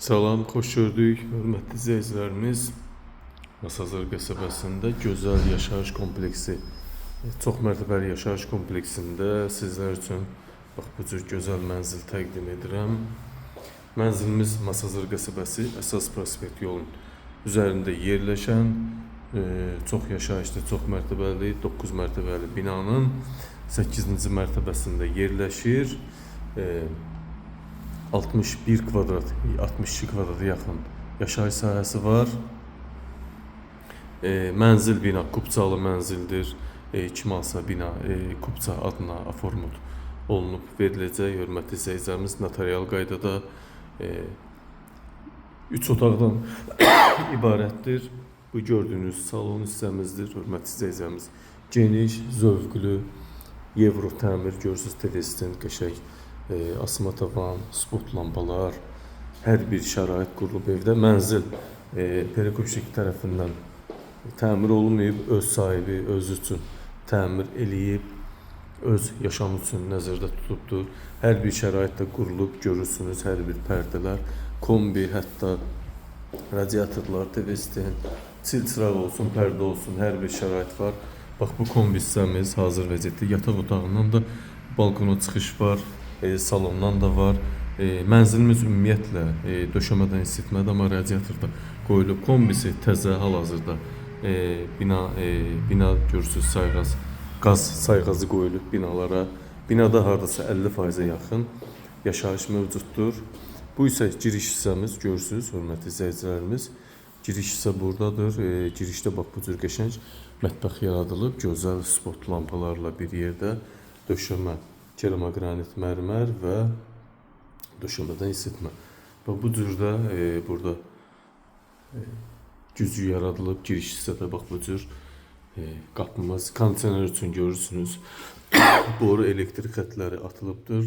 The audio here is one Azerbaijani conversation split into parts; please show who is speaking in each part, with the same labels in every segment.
Speaker 1: Salam, xoş gördük, hörmətli izləyicilərimiz. Masazır qəsəbəsində gözəl yaşayış kompleksi, çox mərtəbəli yaşayış kompleksində sizlər üçün bax bu cür gözəl mənzil təqdim edirəm. Mənzilimiz Masazır qəsəbəsi əsas prospekt yolun üzərində yerləşən çox yaşayışlı, çox mərtəbəli, 9 mərtəbəli binanın 8-ci mərtəbəsində yerləşir. 61 kvadrat, 62 kvadrata yaxın yaşayış sahəsi var. Mənzil bina kupçalı mənzildir. Kim alsa bina kupça adına aformut olunub veriləcək. Hörmətli izləyicilərimiz, notarial qaydada 3 otaqdan ibarətdir. Bu gördüyünüz salon hissəmizdir. Hörmətli izləyicilərimiz, geniş, zövqlü, Euro təmir görürsüz, TV stand qəşəng, asma tavan, spot lampalar, hər bir şərait qurulub evdə. Mənzil Perekopşik tərəfindən təmir olunmayıb, öz sahibi özü üçün təmir eləyib, öz yaşamı üçün nəzərdə tutubdur. Hər bir şərait də qurulub, görürsünüz, hər bir pərdələr, kombi, hətta radiatorlar, TV stand, çil çıraq olsun, pərdə olsun, hər bir şərait var. Bax bu kombi hissəmiz hazır vəziyyətdə. Yataq otağından da balkona çıxış var, salondan da var. Mənzilimiz ümumiyyətlə döşəmədən isitmədir, amma radiator da qoyulub. Kombisi təzə hal-hazırda bina görürsüz, sayğaz, qaz sayğacı qoyulub binalara. Binada hardasa 50%-ə yaxın yaşayış mövcuddur. Bu isə giriş hissəmiz, görürsüz, hörmətli izləyicilərimiz. Giriş hissə buradadır. Girişdə bax bu cür qəşəng mətbəx yaradılıb, gözəl spot lampalarla bir yerdə döşəmə, keramaqranit mərmər və döşəmədən isitmə. Bax bu cür də burada güzgü yaradılıb, giriş hissədə bax bu cür qapımız, kondisioner üçün görürsünüz. Boru elektrik xətləri atılıbdır.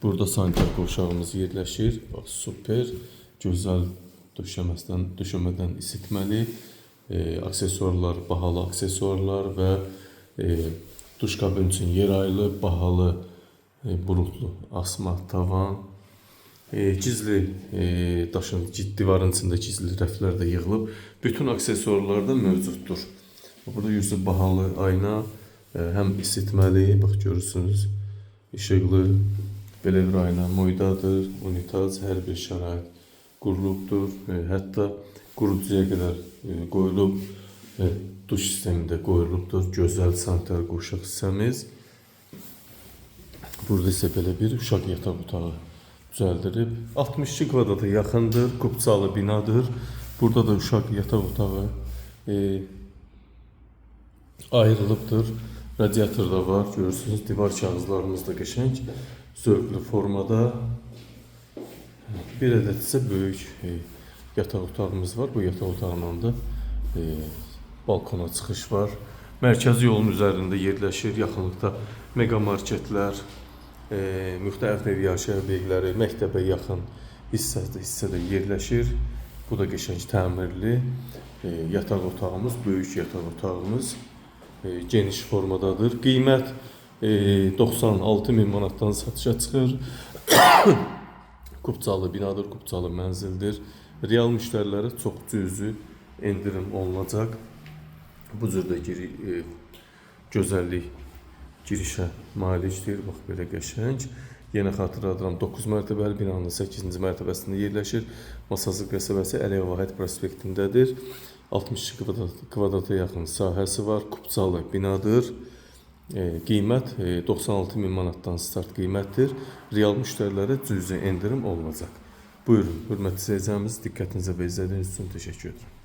Speaker 1: Burada sanitar qovşağımız yerləşir. Bax super, gözəl döşəmədən isitməli, aksesuarlar, bahalı aksesuarlar və duş kabin üçün yer ayrılıb, bahalı buludlu asma tavan. Gizli daşın divarın içində gizli rəflər də yığılıb. Bütün aksesuarlar da mövcuddur. Burada görürsünüz bahalı ayna, həm isitməli, bax görürsünüz, işıqlı belə bir ayna moydadır, unitaz, hər bir şərait qurulubdur. Hətta quruducuya qədər qoyulub, duş sistemi də qoyulubdur. Gözəl sanitar qovşaq hissəmiz. Burada isə belə bir uşaq yataq otağı düzəldilib. 62 kvadrata yaxındır, kupçalı binadır. Burada da uşaq yataq otağı ayrılıbdır. Radiator da var, görürsünüz. Divar kağızlarımız da qəşəng, zövqlü formada. Bir ədəd isə böyük yataq otağımız var. Bu yataq otağından da balkona çıxış var. Mərkəzi yolun üzərində yerləşir. Yaxınlıqda mega marketlər, müxtəlif növ yaşayış obyektləri, məktəbə yaxın hissədə yerləşir. Bu da qəşəng təmirli yataq otağımız, böyük yataq otağımız geniş formadadır. Qiymət 96 min manatdan satışa çıxır. Kupçalı binadır, kupçalı mənzildir. Real müştərilərə çox cüzi endirim olunacaq. Bu cür də gözəllik girişə malikdir. Bax belə qəşəng. Yenə xatırladıram, 9 mərtəbəli binanın 8-ci mərtəbəsində yerləşir. Masazır qəsəbəsi Əliyev Vahid prospektindədir. 62 kvadrata yaxın sahəsi var. Kupçalı binadır. Qiymət 96 min manatdan start qiymətdir. Real müştərilərə cüzi endirim olunacaq. Buyurun, hörmətli izləyicilərimiz, diqqətinizə və izlədiyiniz üçün təşəkkür edirəm.